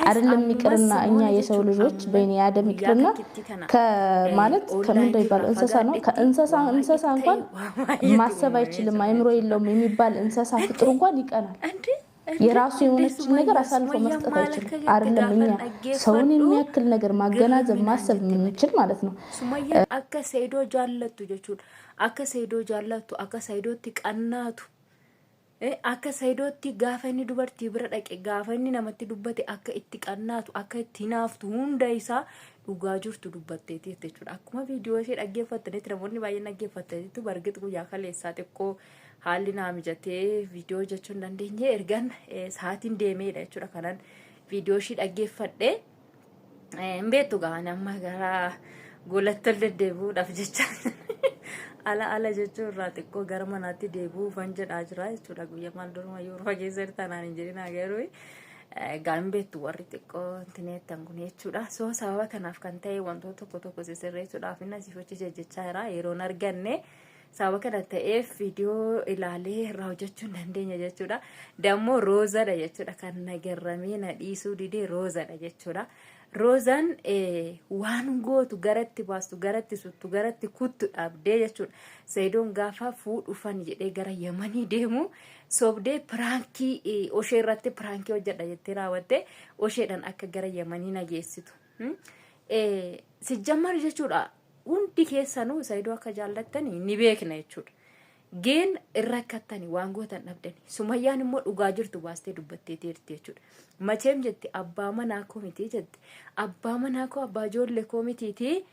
አይደለም ይቅርና እኛ የሰው ልጆች በኔ አደም ይቅርና ከማለት ከምን ይባላል እንስሳ ነው። ከእንስሳ እንስሳ እንኳን ማሰብ አይችልም፣ አይምሮ የለውም የሚባል እንስሳ ፍጡር እንኳን ይቀናል። የራሱ የሆነችን ነገር አሳልፎ መስጠት አይችልም። አይደለም እኛ ሰውን የሚያክል ነገር ማገናዘብ ማሰብ የምንችል ማለት ነው። Sumayyaan akka Saidoo jaallattu jechuudha. Akka Saidoo jaallattu, akka Saidootti qannaatu, akka Saidootti gaafa inni dubartii bira dhaqe, gaafa inni namatti dubbate akka itti qannaatu, akka itti hinaaftu hunda isaa dhugaa jirtu dubbatteeti jechuudha. Akkuma viidiyoo ishee dhaggeeffattanitti, namoonni baay'een dhaggeeffattanitti, bargit guyyaa kaleessaa xiqqoo haalli naa mijatee viidiyoo hojjechuu hin dandeenye, ergan sa'aatiin deemeedha jechuudha kanan viidiyoo ishee dhaggeeffadhe. Hin beektu gahan amma gara golatti ol deddeebi'uudhaaf jecha ala ala jechuun irraa xiqqoo gara manaatti deebi'uufan jedhaa jira jechuudha. Guyyaa maal duruma yoo fageessa taanaan hin jedhin garuu egaa hin beektu warri xiqqoo intineettan kun jechuudha. So sababa kanaaf kan ta'e wantoota tokko tokko sisirreessuudhaaf inni asii hojii jechaa jira, yeroon arganne sababa kana ta'eef viidiyoo ilaalee irraa hojjechuu hin dandeenye jechuudha. Dammoo Roozadha jechuudha kan na garramee na dhiisuu didee, Roozadha jechuudha. Roozaan waan gootu garatti baastu, garatti suttu, garatti kuttu dhabdee jechuudha. Sayidoon gaafa fuudhufan jedhee gara Yamanii deemu sobdee prankii oshee irratti prankii hojjedha jettee raawwatte, osheedhaan akka gara Yamanii na geessitu. Sijjammar jechuudha, hundi keessanuu Sayidoo akka jaallattani ni beekna jechuudha. Geen irra akkattani waan gootan dhabdani. Sumayyaan immoo dhugaa jirtu baastee dubbattee jirti jechuudha. Macheem jetti, abbaa manaa koo miti jetti. Abbaa manaa koo, abbaa ijoollee koo mitiiti.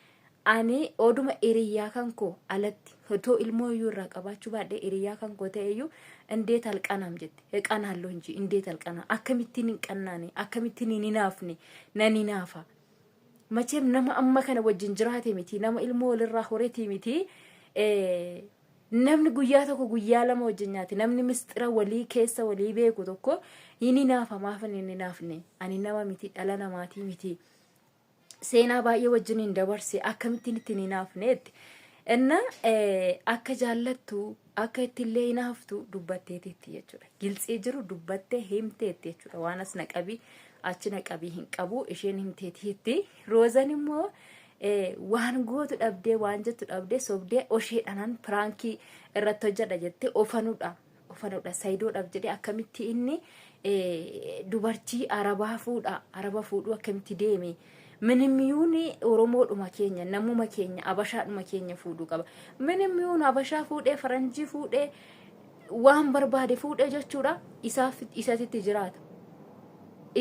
Ani oduma hiriyyaa kan koo alatti otoo ilmoo iyyuu irraa qabaachuu baadhee hiriyyaa kan koo ta'e iyyuu እንዴት አልቀናም jette. እቀናለሁ እንጂ እንዴት አልቀና? Akkamittiin hin qannaane? Akkamittiin hin hinaafne? Nan hinaafa. Macheem nama amma kana wajjin jiraate miti, nama ilmoo walirraa horeeti miti. Namni guyyaa tokko, guyyaa lama wajjin nyaate, namni mistira walii keessa walii beeku tokko hin hinaafa. Maafan hin hinaafne? Ani nama miti? Dhala namaatii miti? Seenaa baay'ee wajjin hin dabarse, akkamittiin ittiin hinaafneetti? Inna akka jaallattu, akka ittillee hinaaftu dubbatteetitti jechuudha. Giltsii jiru dubbattee himteetti jechuudha. Waan as naqabii achi naqabii hin qabu, isheen himteetitti. Roozan immoo waan gootu dhabdee, waan jettu dhabdee, sobdee osheedhaan prankii irratti hojjedha jettee ofanuudha. Ofanuudha Sayidoodhaaf jedhee akkamitti inni dubartii arabaa fuudha, araba fuudhuu akkamitti deeme? ምንም ይሁን Oromoodhuma keenya, namuma keenya, abashaadhuma keenya fuudhuu qaba. ምንም ይሁን abashaa fuudhee, faranjii fuudhee, waan barbaade fuudhee jechuudha, isaaf isatitti jiraata.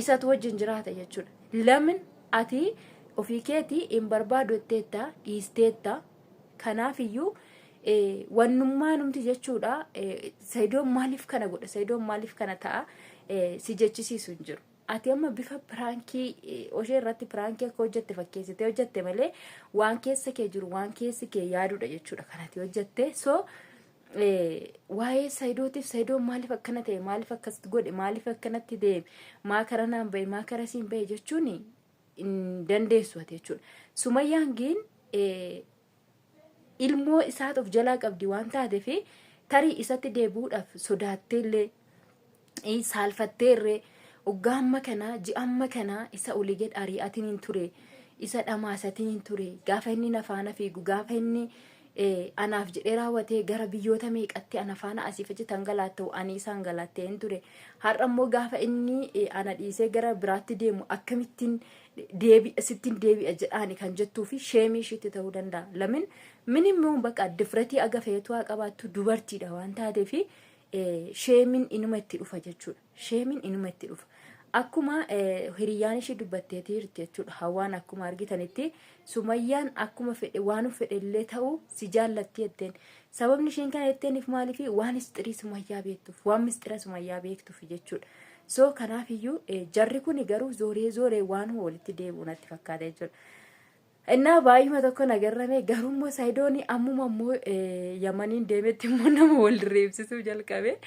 Isatu wajjin jiraata jechuudha. Lamin ati ofii keetii hin barbaadu jetteetta, dhiisteetta. Kanaaf iyyuu wannummaa numti jechuudha. Sayidoon maaliif kana godha? Sayidoon maaliif kana ta'a? Si jechisiisu hin jiru. Ati amma bifa prankii oshee irratti prankii akka hojjette fakkeessitee hojjette malee waan keessa kee jiru, waan keessi kee yaadudha jechuudha kanati hojjette. So waa'ee Sayidootiif, Sayidoon maaliif akkana ta'e, maaliif akkasitti godhe, maaliif akkanatti deeme, maa kara naan ba'e, maa kara siin ba'e jechuun hin dandeessu ati jechuudha. Sumayyaan giin ilmoo isaat of jalaa qabdi waan taateef, tarii isatti deebi'uudhaaf sodaatteellee, saalfatteerree, waggaa amma kanaa, ji'a amma kanaa isa olii gad ari'atiin hin ture, isa dhamaasatiin hin ture, gaafa inni nafaana fiigu, gaafa inni anaaf jedhee raawwatee gara biyyoota meeqatti ana faana asiif achi tangalaatta'u, ani isaan galaattee hin ture. Har'a immoo gaafa inni ana dhiisee gara biraatti deemu akkamittiin deebi'a, sittiin deebi'a jedhaani kan jettuu fi shameii ishiitti ta'uu danda'a. Lamin minimum bakka difratii aga feetu haa qabaattu, dubartiidha waan taateefi shameiin inuma itti dhufa jechuudha. Shameiin inuma itti dhufa. Akkuma hiriyyaan ishee dubbatteetii jirti jechuudha. Hawaan akkuma argitanitti Sumayyaan akkuma fedhe waan fedhe illee ta'u si jaallatti jetteen. Sababni isheen kana jetteeniif maaliif? Waan istirii Sumayyaa beektuuf, waan mistira Sumayyaa beektuuf jechuudha. So kanaafiyyuu jarri kun garuu zooree zooree waan walitti deebi'u natti fakkaata jechuudha. Innaa baay'uma tokko nagarrame, garuu immoo Saayidoon ammuma immoo Yamaniin deemetti immoo nama wal reebsisuu jalqabe.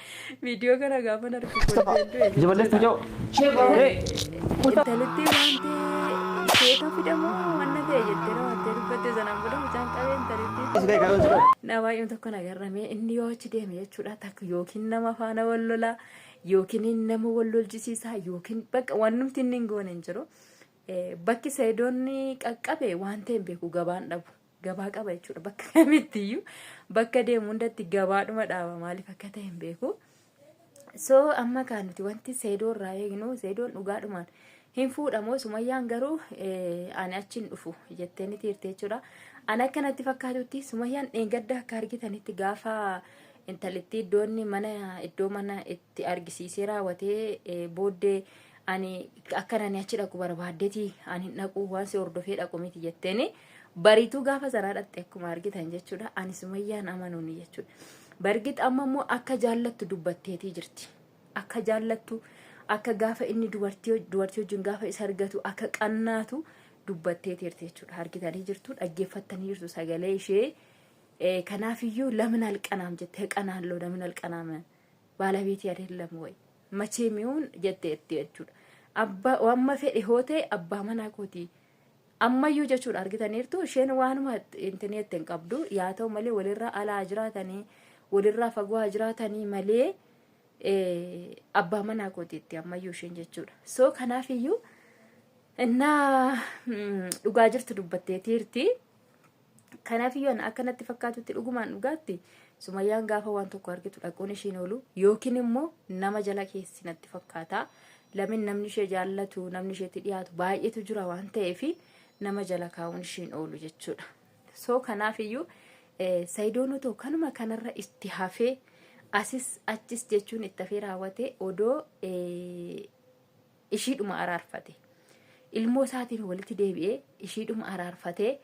Viidiyoo kana gaafa argu Jaballees mucoo. Intalitti waan ta'e seeta fidamoo wanna ta'e jettee raawwattee dubbatte, sanaan booda mucaan qabee intalitti. Na baay'uma tokko nagarrame, inni yoo achi deeme jechuudha takka yookiin nama faana wal lolaa. Yookiin nama wal lolchisiisaa yookiin bakka wannumti inni hin goone hin jiru. Bakki Sayidoonni qaqqabe waan ta'e hin beeku, gabaan dhabu. Gabaa qaba jechuudha bakka kamittiyyuu, bakka deemu hundatti gabaadhuma dhaaba, maaliif akka ta'e hin beeku. So amma kan nuti wanti Sayidoo irraa eegnu, Sayidoon dhugaadhumaan hin fuudhamoo? Sumayyaan garuu ani achi hin dhufu jettee ni tiirte jechuudha. Ani akka natti fakkaatutti Sumayyaan dheengadda akka argitanitti gaafa intalittii iddoonni mana iddoo mana itti argisiisee raawwatee booddee, ani akka ani achi dhaqu barbaaddeeti, ani hin dhaqu, waan si hordofee dhaqu miti jetteeni bariituu gaafa sanaa dhaqxe akkuma argitan jechuudha. Ani Sumayyaan amanuuni jechuudha. Bargit amma immoo akka jaallattu dubbatteetii jirti. Akka jaallattu, akka gaafa inni dubartii wajjin gaafa isa argatu akka qannaatu dubbatteetii jechuudha. Argitanii jirtu, dhaggeeffattanii jirtu sagalee ishee. Kanaafiyyuu ለምን አልቀናም jette, እቀናለሁ፣ ለምን አልቀናም፣ ባለቤቴ አይደለም ወይ መቼም ይሁን jetteetti jechuudha. Abbaa wamma fedhe hoo ta'e abbaa manaa kooti. Ammayyuu jechuudha, argitaniirtu, isheen waanuma intineetti hin qabdu. Yaa ta'u malee walirraa alaa jiraatanii, walirraa fagoo jiraatanii malee abbaa manaa kootiitti ammayyuu isheen jechuudha. So kanaafiyyuu innaa dhugaa jirtu dubbatteetiirti. Kanaafiyyuu ana akka natti fakkaatutti dhugumaan dhugaatti Sumayyaan gaafa waan tokko argitu dhaquun ishiin oolu yookiin immoo nama jala keessi natti fakkaata. Lamin namni ishee jaallatu, namni isheetti dhiyaatu baay'eetu jira waan ta'eef nama jala kaa'uun ishiin oolu jechuudha. So kanaafiyyuu Sayidoon otoo kanuma kanarra itti hafee, asis achis jechuun itti hafee raawwate, odoo ishiidhuma araarfate. Ilmoo isaatiin walitti deebi'ee ishiidhuma araarfatee,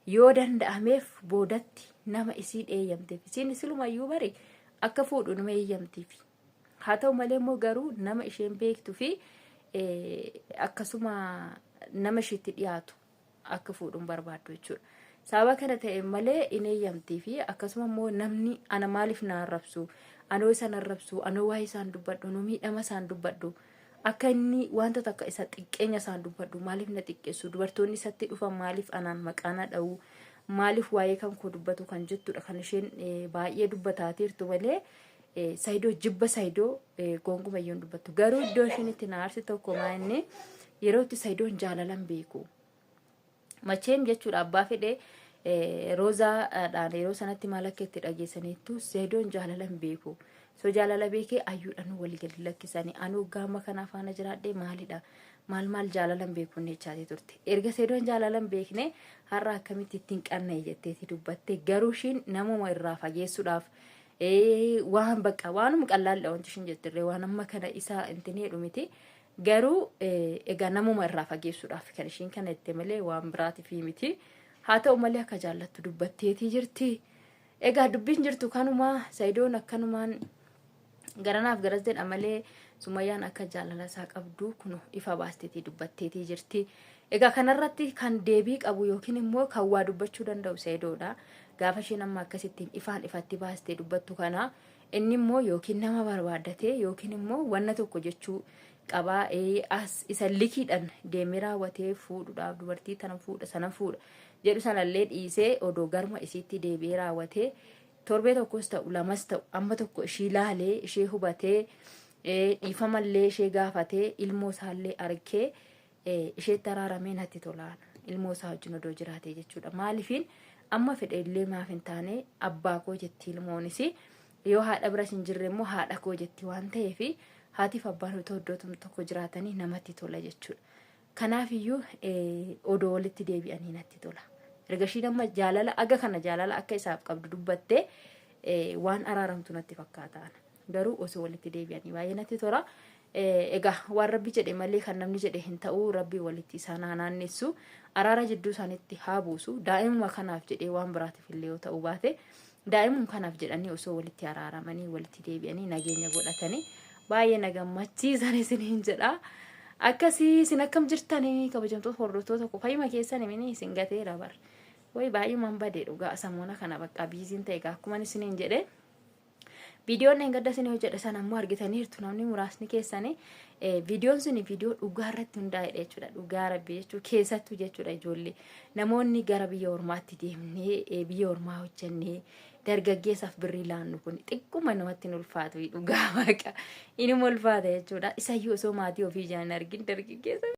yoo danda'ameef boodatti nama isii eeyyamteef, isiin silumayyuu bari akka fuudhu nama eeyyamtiif. Haa ta'u malee immoo garuu nama isheen beektuu fi akkasuma nama isheetti dhiyaatu akka fuudhuun barbaaddu jechuudha. Sababa kana ta'e malee in eeyyamtii fi akkasuma immoo namni ana maaliif na arrabsu, anoo isaan arrabsu, anoo waa'ee isaan dubbadhu, anoo miidhama isaan dubbadhu, akka inni wanta takka isa xiqqeenya isaan dubbadhu maaliif na xiqqeessu, dubartoonni isatti dhufan maaliif anaan maqaa na dha'u, maaliif waa'ee kan koo dubbatu kan jettudha kan isheen baay'ee dubbataa jirtu malee Sayidoo jibba Sayidoo gonkumayyuu hin dubbattu. Garuu iddoo isheen itti na aarsi tokko maa inni yeroo itti Sayidoon jaalalan beeku. Macheem jechuudha, abbaa fedhee Roozaadhaan yeroo sanatti maal akka itti dhageessaniittu, Sayidoon jaalalan beeku. So jaalala beekee ayyuudhaan walii gadi lakkisanii anuu gaama kana faana jiraadhee maalidha, maal maal jaalalan beeku jechaatee turte. Erga Sayidoon jaalalan beekne har'a akkamitti ittiin qanna'e jetteeti dubbatte. Garuu ishiin namuma irraa fageessuudhaaf waan bakka waanuma qallaalidha wanti ishiin jettirree, waan amma kana isa intin jedhu miti. Garuu egaa namuma irraa fageessuudhaaf kan ishiin kana itti malee waan biraatiif miti. Haa ta'u malee akka jaallattu dubbatteetii jirti. Egaa dubbiin jirtu kanuma. Sayidoon akkanumaan garanaaf garas jedha malee Sumayyaan akka jaalala isaa qabdu kun ifa baasteetii dubbatteetii jirti. Egaa kanarratti kan deebii qabu yookiin immoo kan waa dubbachuu danda'u Sayidoodha. Gaafa isheen amma akkasittiin ifaan ifatti baastee dubbattu kana inni immoo yookiin nama barbaaddatee yookiin immoo wanna tokko jechuu qabaa. As isa likiidhaan deemee raawwatee fuudhuudhaaf dubartii tana fuudha sana fuudha jedhu sanallee dhiisee odoo garma isiitti deebi'ee raawwatee torbee tokkos ta'u lamas ta'u amma tokko ishii laalee, ishee hubatee, dhiifamallee ishee gaafatee, ilmoo isaallee argee, isheetti araaramee natti tolaan ilmoo isaa wajjin odoo jiraate jechuudha. Maaliifiin amma fedhe illee maaf hin taane abbaa koo jetti ilmoonis, yoo haadha biras hin jirre immoo haadha koo jetti waan ta'eef haatiif abbaan otoo iddoo tokko jiraatanii namatti tola jechuudha. Kanaafiyyuu odoo walitti deebi'anii natti tola. Erga ishiin amma jaalala aga kana jaalala akka isaaf qabdu dubbattee waan araaramtu natti fakkaata. Garuu osoo walitti deebi'anii baay'ee natti tola. Egaa waan Rabbi jedhe malee kan namni jedhe hin ta'u. Rabbi walitti isaan haa naannessu. Araara jidduu isaaniitti haa buusu. Daa'imuma kanaaf jedhee, waan biraatiif illee yoo ta'uu baate daa'imuma kanaaf jedhanii osoo walitti araaramanii, walitti deebi'anii nageenya godhatanii baay'ee na gammachiisan isiniin jedha. Akkasii isin akkam jirtanii, kabajamtoota hordoftoota koo? Fayyuma keessan mini isin gateera bar. Wayi baay'umaan badee dhugaa, samoona kana bakka busyn ta'e. Egaa akkuma isiniin jedhe, viidiyoon gadda isin hojjedhe sana ammoo argitaniirtu namni muraasni keessanii. Viidiyoon sun viidiyoo dhugaa irratti hundaa'edha jechuudha. Dhugaa Rabbii jechuudha, keessattuu jechuudha, ijoollee namoonni gara biyya ormaatti deemnee biyya ormaa hojjennee Dargaggeessaaf birrii laannu kun xiqquma namatti hin ulfaatu, dhugaa waaqa inuma ulfaata jechuudha. Isayyuu osoo maatii ofii ijaan hin argin dargaggeessa.